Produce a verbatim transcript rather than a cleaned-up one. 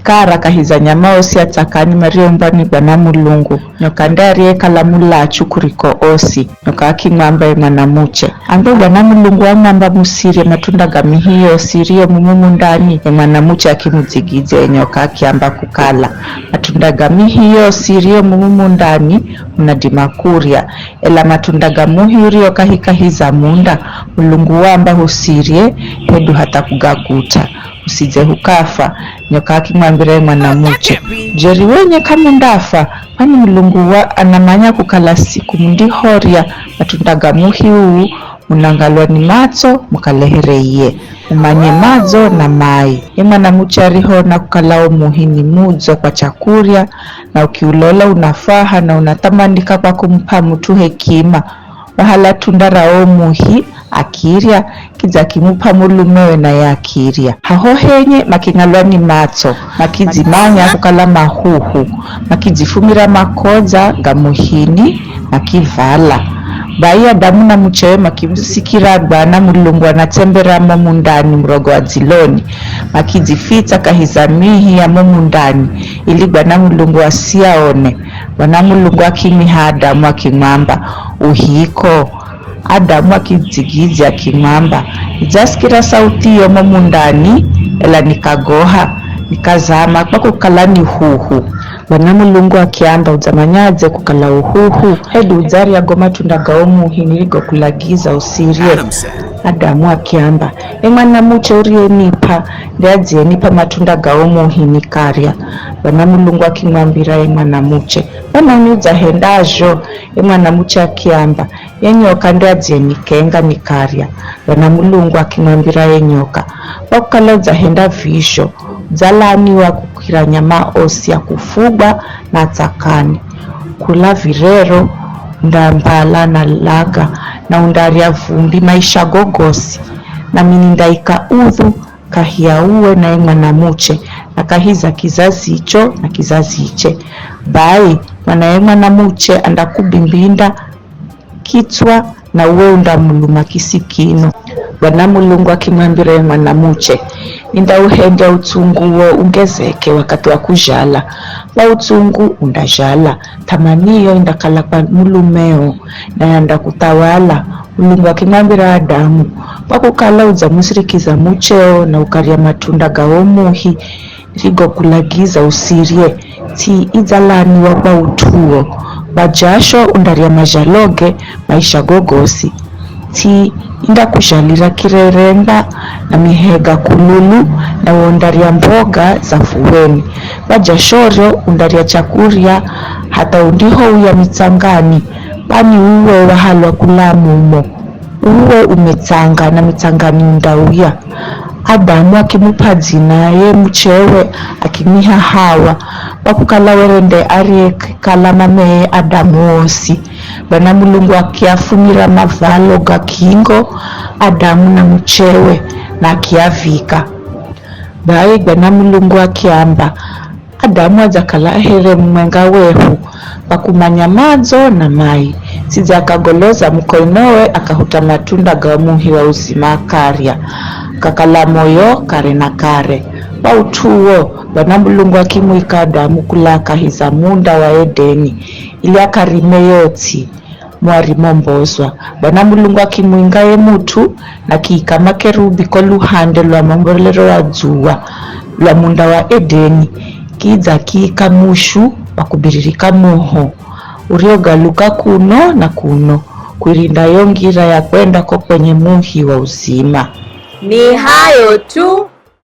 Kara kahi za nyama osi a tsakani marioumbwa ni Bwana Mulungu, nyoka nde ariyekala mulachu kuriko osi. Nyoka akimwamba ye mwanamuche, ambe Bwana Mulungu wamwamba musirye matunda ga mihi yosi iriyo mumu mundani? Ye mwanamuche akimudzigidzya ye nyoka akiamba kukala, matunda ga mihi yosi iriyo mumu mundani munadima kurya, ela matunda ga muhi urio kahikahi za munda, Mulungu waamba husirye hedu hatha kugagut'a, usidze hukafa. Nyoka akimwambira ye mwanamuche, jeri wenye k'amundafa, kwani Mulungu wa anamanya kukala siku mundihorya matunda ga muhi uu, munangalwa ni matso, mukale here iye, mumanye madzo na mai. Ye mwanamuche arihoona kukala wo muhi ni mudzo kwa chakurya, na ukiulola unafaha na unathamanika kwa kumup'a mut'u hekima, wahala tunda ra wo muhi, akirya, kidza akimup'a mulumewe naye akirya. Haho henye making'alwa ni matso, makidzimanya kukala mahuhu, makidzifumira makodza ga muhini, makivala. Bai Adamu na muchewe makimusikira Bwana Mulungu anatsembera mo mundani murogo wa dziloni, makidzifitsa kahi za mihi ya mo mundani, ili Bwana Mulungu asiaone. Bwana Mulungu akimwiha Adamu akimwamba, uhiko. Adamu akidzigidzya akimwamba, nidzasikira sauthi yo mo mundani, ela nikagoha, nikazama kwa kukala ni huhu. Bwana Mulungu akiamba, udzamanyadze kukala uhuhu, hedu udzarya go matunda ga wo muhi nirigokulagiza usirye? Adamu akiamba, ye mwanamuche uriyenip'a, nde adziyenip'a matunda ga wo muhi nikarya. Bwana Mulungu akimwambira ye mwanamuche, mbona uni udzahendazho? Ye mwanamuche akiamba, ye nyoka nde adziyenikenga nikarya. Bwana Mulungu akimwambira ye nyoka, kwa kukala udzahenda vizho, udzalaaniwa kukira nyama osi a kufugwa na tsakani. Kula virero, undambala na laga, na undarya vumbi maisha go gosi. Nami nindaika udhu kahi ya uwe na ye mwanamuche, na kahi za kizazicho na kizaziche. Bai, mwana ye mwanamuche andakubimbinda kitswa, na uwe undamuluma kisikino. Bwana Mulungu akimwambira ye mwanamuche, nindauhendya utsungu uwo ungezeke wakathi wa kuzhala. Kwa utsungu undazhala, th'amaniyo indakala kwa mulumeo, naye andakuthawala. Mulungu akimwambira Adamu, kwa kukala udzamusirikiza mucheo na ukarya matunda ga wo muhi, nirigokulagiza usirye, ts'i idzalaaniwa kwa ut'uwo. Kwa jasho undarya mazhaloge maisha go gosi. Ts'i indakuzhalira kirerengwa na mihega kululu, na we undarya mboga za vuweni. Kwa jashorio undarya chakurya hatha undihouya mitsangani, kwani uwe wahalwa kula mumo. Uwe u mitsanga na mitsangani undauya. Adamu akimup'a dzina ye muchewe, akimwiha Hawa, kwa kukala were nde ariyekala mameye Adamu wosi. Bwana Mulungu akiafumira mavalo ga kingo Adamu na muchewe, na akiavika. Bai Bwana Mulungu akiamba, Adamu adzakala here mumwenga wehu, kwa kumanya madzo na mai. Sidze akagoloza mukonowe akahuta matunda ga muhi wa uzima akarya, akakala moyo kare na kare. Kwa ut'uwo, Bwana Mulungu akimwika Adamu kula kahi za munda wa Edeni, ili akarime yo ts'i, mo arimombozwa. Bwana Mulungu akimwinga ye mut'u, na akiika makerubi ko luhande lwa mombolero wa dzuwa lwa munda wa Edeni, kidza akiika mushu wa kubiririka muho, uriogaluka kuno na kuno, kuirinda yo ngira ya kwenda ko kwenye muhi wa uzima. Ni hayo tu.